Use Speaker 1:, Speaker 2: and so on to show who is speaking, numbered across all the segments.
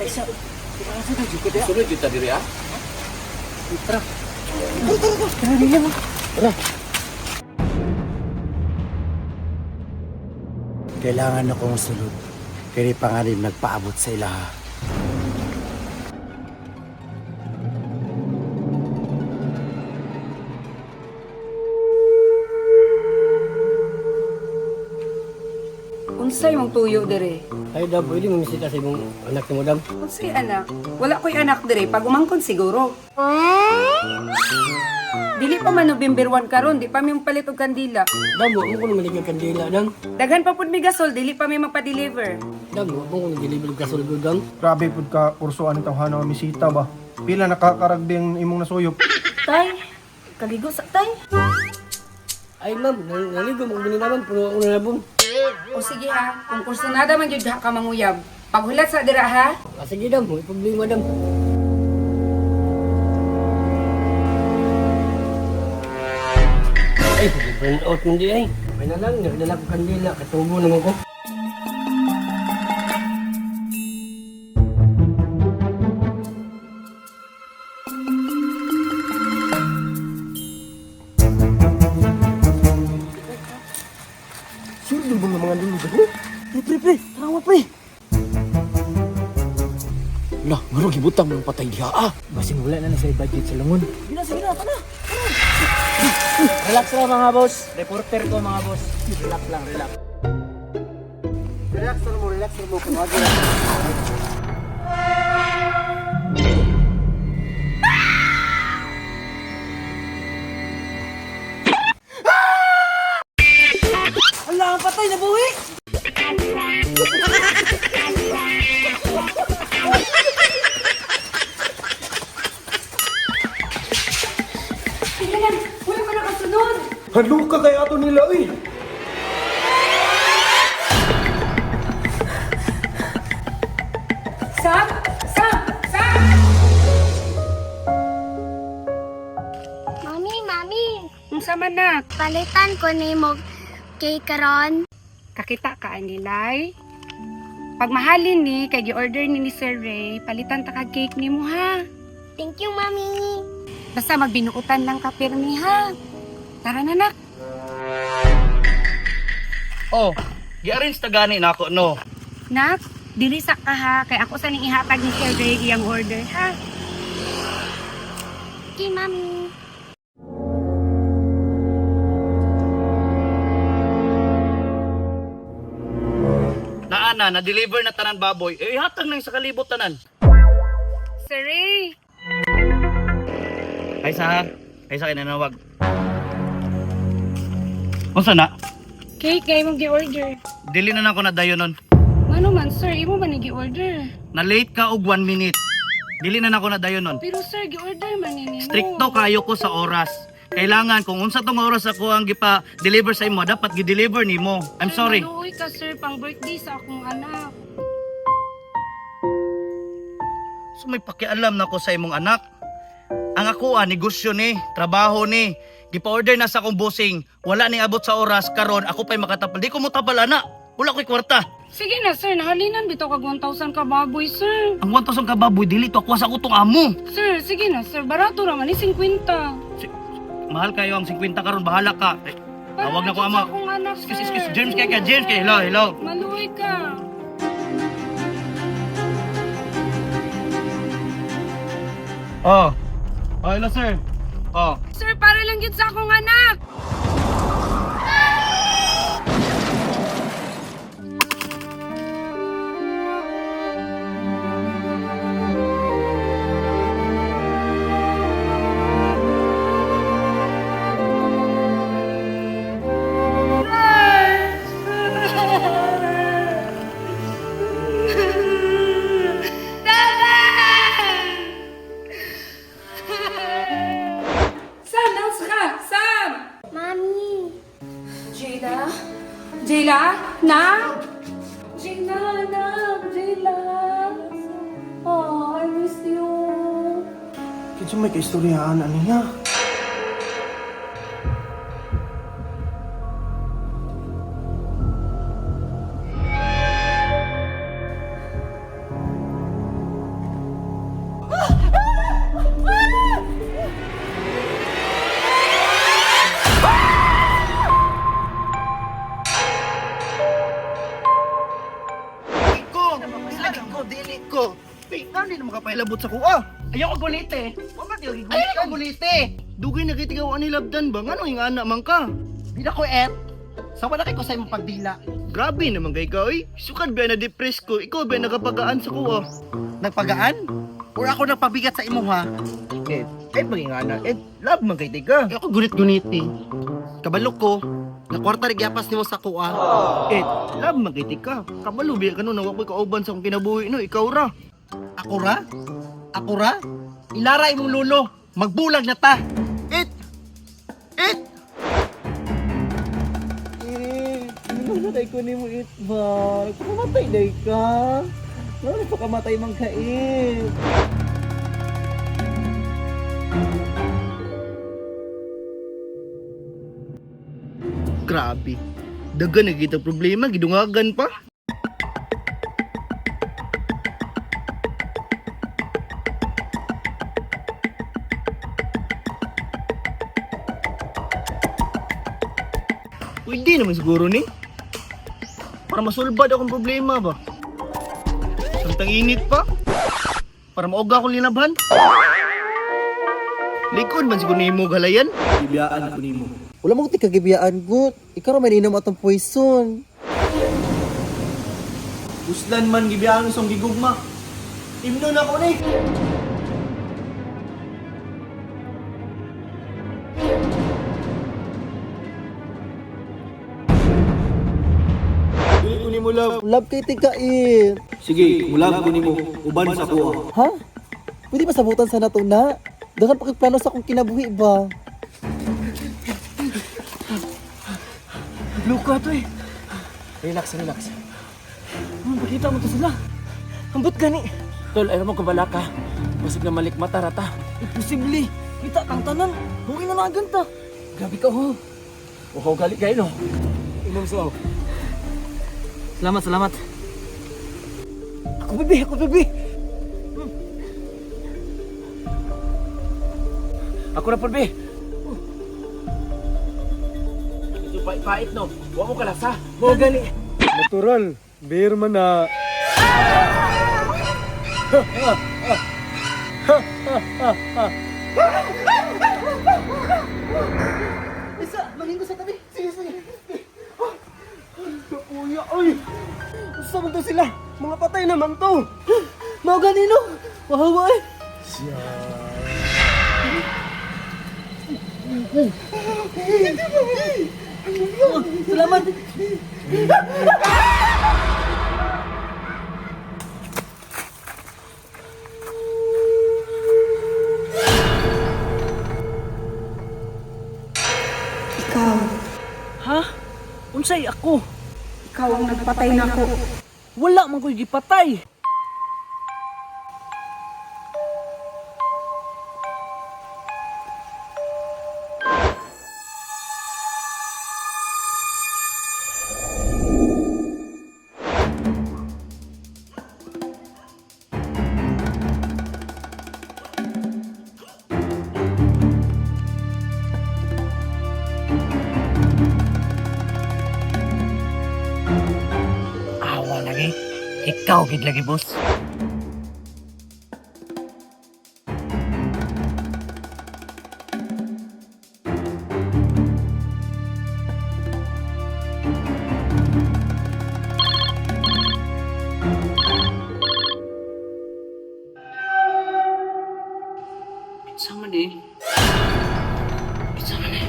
Speaker 1: Teka, teka,
Speaker 2: Sunod kita diri ah.
Speaker 1: Tara. Tara, tara, tara. Tara, tara.
Speaker 3: Kailangan akong sulod. Kaya pangalim nagpaabot sa ilaha.
Speaker 4: Unsay mong tuyo dire?
Speaker 5: Ay, dam, pwede mo misita sa imong anak ni mo, dam.
Speaker 4: Unsay anak? Wala ko'y anak dire pag umangkon siguro. Dili pa man November 1 karon, di pa mi palit og kandila.
Speaker 5: Dam, wa mo ko naman ang kandila, dam.
Speaker 4: Daghan pa pud mi gasol, dili pa mi magpa-deliver.
Speaker 5: Dam, wa mo ko nag-deliver og gasol ko, dam.
Speaker 6: Grabe pud ka kursuan ni tawhana nga misita ba. Pila nakakaragbi ang imong nasuyop.
Speaker 7: Tay, kaligo sa tay.
Speaker 5: Ay, ma'am, naligo mo ko naman, puno ako na nabong.
Speaker 4: O sige ha, kung kursunada man jud ka manguyab. Paghulat sa dira ha.
Speaker 5: Ah, sige, dam, may problema, dam. Ay, burn out hindi ay. May na lang, nagdala ko kandila, katubo naman ko.
Speaker 1: Sure, dun ba mga lulugan mo? Pre, pre, pre. Tara mo, pre.
Speaker 2: Lah, ngaro gibutang mo ng patay diha ah.
Speaker 1: Basin wala na na sa budget sa lungon. Sige na, sige na. Tara. Relax lang mga boss. Reporter ko mga boss. Relax lang, relax.
Speaker 3: Relax na mo, relax na mo. Kumagi lang.
Speaker 1: Ala, ang patay, nabuhi!
Speaker 4: Sige lang, wala ka nakasunod.
Speaker 6: Hadlok ka kay ato nila uy.
Speaker 4: Sam! Sam! Sam!
Speaker 8: Mami, mami,
Speaker 4: Unsa man nak?
Speaker 8: palitan ko ni mo cake karon.
Speaker 4: Kakita ka anilay. Pagmahalin ni kay gi-order ni Sir Ray, palitan ta kag cake nimo ha.
Speaker 8: Thank you, mami.
Speaker 4: Basta magbinuutan lang ka pirmi ha. Tara na nak.
Speaker 2: Oh, gi-arrange ta gani nako no.
Speaker 4: Nak, dili sa ka ha kay ako sa ning ihatag ni Sir Ray iyang order ha.
Speaker 8: Okay, mami.
Speaker 2: Naana, na-deliver na tanan baboy. Eh, ihatag na yung sa kalibot tanan.
Speaker 4: Sir Ray,
Speaker 2: Ay sa ha. Ay sa kinanawag. Unsa na?
Speaker 4: cake kay imong gi-order.
Speaker 2: Dili na nako na dayon nun.
Speaker 4: Mano man sir, imo man ni gi-order.
Speaker 2: Na late ka og 1 minute. Dili na nako na dayon nun.
Speaker 4: Pero sir, gi-order man ni nimo.
Speaker 2: Stricto kayo ko sa oras. Kailangan kung unsa tong oras ako ang gipa-deliver sa imo, dapat gi-deliver nimo. I'm sorry.
Speaker 4: Maluoy ka sir, pang birthday sa akong anak.
Speaker 2: So may pakialam na ko sa imong anak. Ang ako ah, negosyo ni, trabaho ni. Gipa-order na sa akong bossing. Wala ning abot sa oras karon ako pa'y makatapal. Di ko mo tapal ana. Wala ko'y kwarta.
Speaker 4: Sige na sir, nahalinan bitaw kag 1,000 ka baboy sir.
Speaker 2: Ang 1,000 ka baboy dili to ako sa kutong amo.
Speaker 4: Sir, sige na sir, barato ra man ni 50.
Speaker 2: Mahal kayo ang 50 karon, bahala ka. Eh,
Speaker 4: Para
Speaker 2: tawag na ko
Speaker 4: sa
Speaker 2: ama.
Speaker 4: akong anak,
Speaker 2: Excuse,
Speaker 4: sir.
Speaker 2: excuse, James kay ka, James kay. Hello, hello.
Speaker 4: Maluoy ka.
Speaker 2: Oh. Oh, hello sir. Oh.
Speaker 4: Sir, para lang yun sa akong anak. Sam, nasa ka? Sam!
Speaker 8: Mami.
Speaker 4: Jayla? Jayla? Nak? Jayla, anak! Jayla! Oh, I miss you.
Speaker 6: Kinsa may kaistoryaan ani niya?
Speaker 1: Dili na makapailabot sa kuha.
Speaker 2: Ayaw ko gunite.
Speaker 1: Wa ka tiyo
Speaker 2: Ayaw ko gunite.
Speaker 1: Dugay na kitigaw ani labdan ba ngano yung anak man ka?
Speaker 2: Di na ko et. Sa wala kay ko sa imong pagdila.
Speaker 1: Grabe naman kay ka oy. Sukad ba na depress ko, ikaw ba nakapagaan sa kuha?
Speaker 2: Nagpagaan? Or ako nagpabigat sa imuha?
Speaker 1: Eh, eh maging anak, eh love man kay tiga.
Speaker 2: Ayaw ko gunit-guniti. Kabalo ko, nakwarta rin gyapas nimo sa kuha.
Speaker 1: Eh, love man kay tika. Kabalo biya kanu na wa ko'y kauban sa akong kinabuhi no, ikaw ra.
Speaker 2: Ako ra? Ako ra? Ilara imong lulo. Magbulag na ta.
Speaker 1: It! It!
Speaker 5: Eh, ano na ko ni mo it ba? Nagpakamatay day ka. Ano nagpakamatay man ka eh.
Speaker 1: Grabe. Dagan na kita problema, gidungagan pa. Pwede naman siguro ni. Para masulbad akong problema ba? Samtang init pa. Para maoga akong linabhan. Likod man siguro nimo galayan.
Speaker 5: Ibiyaan ko nimo.
Speaker 9: Wala mo ti kagibiyaan gut. Ikaw ra may inom atong poison.
Speaker 6: Uslan man gibiyaan sa gigugma. Imno na ko ni. Dili ko nimo love.
Speaker 9: Love kay tika eh.
Speaker 6: Sige, mulab ko nimo uban sa kuha.
Speaker 9: Ha? Pwede ba sabutan sa nato na? Daghan pa kay plano sa akong kinabuhi ba?
Speaker 5: Luka to eh. Relax, relax. Pakita mo to sila. Ambot gani. Tol, ayaw mo kabala ka. Basig na malik mata rata. Imposible. Kita kang tanan. Huwag na nagan ta. Grabe ka ho. Uhaw gali kayo no. Inom so. Salamat, salamat. Ako bebe, ako bebe. Ako na po, be. Ito pait-pait no. Huwag mo kalasa. Mo gani.
Speaker 6: Natural, beer man na.
Speaker 1: Isa, maging ko sa tabi. Sige, sige. Kuya, oy! Usa man to sila. Mga patay naman to.
Speaker 9: Mao gani no. Wahawa eh. Salamat.
Speaker 7: Ikaw.
Speaker 5: Ha? Unsay ako?
Speaker 4: Ikaw ang nagpatay nako.
Speaker 5: Wala man ko'y gipatay.
Speaker 2: Awa lagi. Ikaw gid lagi, boss. Kinsa man eh? Kinsa man eh?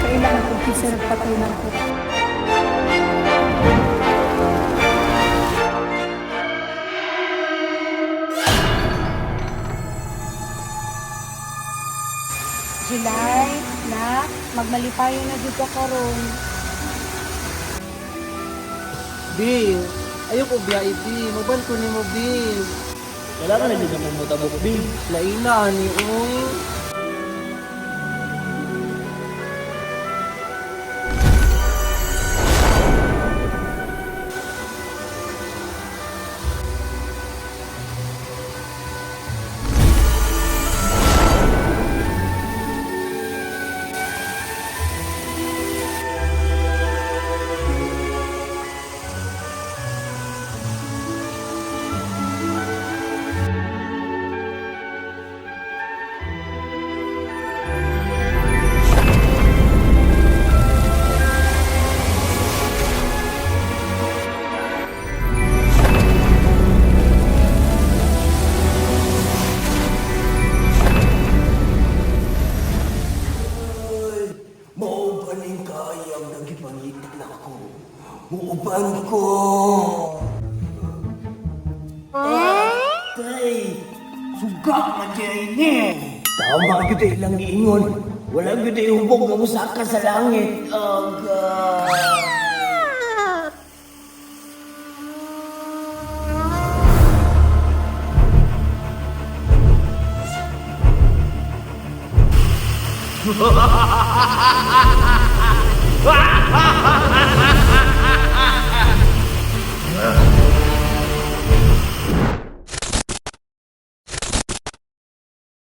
Speaker 4: Kailangan ko kinsa nagpatay nako. July, nak, magmalipayo na jud ka karon.
Speaker 9: B, ayoko biya B. Maban ko nimo B.
Speaker 1: Kailangan na jud na mong mutabok, B.
Speaker 9: Laina ani oy.
Speaker 3: Maubaning kayang nagipangita na ako. Muuban ko! Tay! Suga man dyan ni! Tama gyud ay lang giingon. Wala gyud ay hubog nga musaka sa langit. Aga!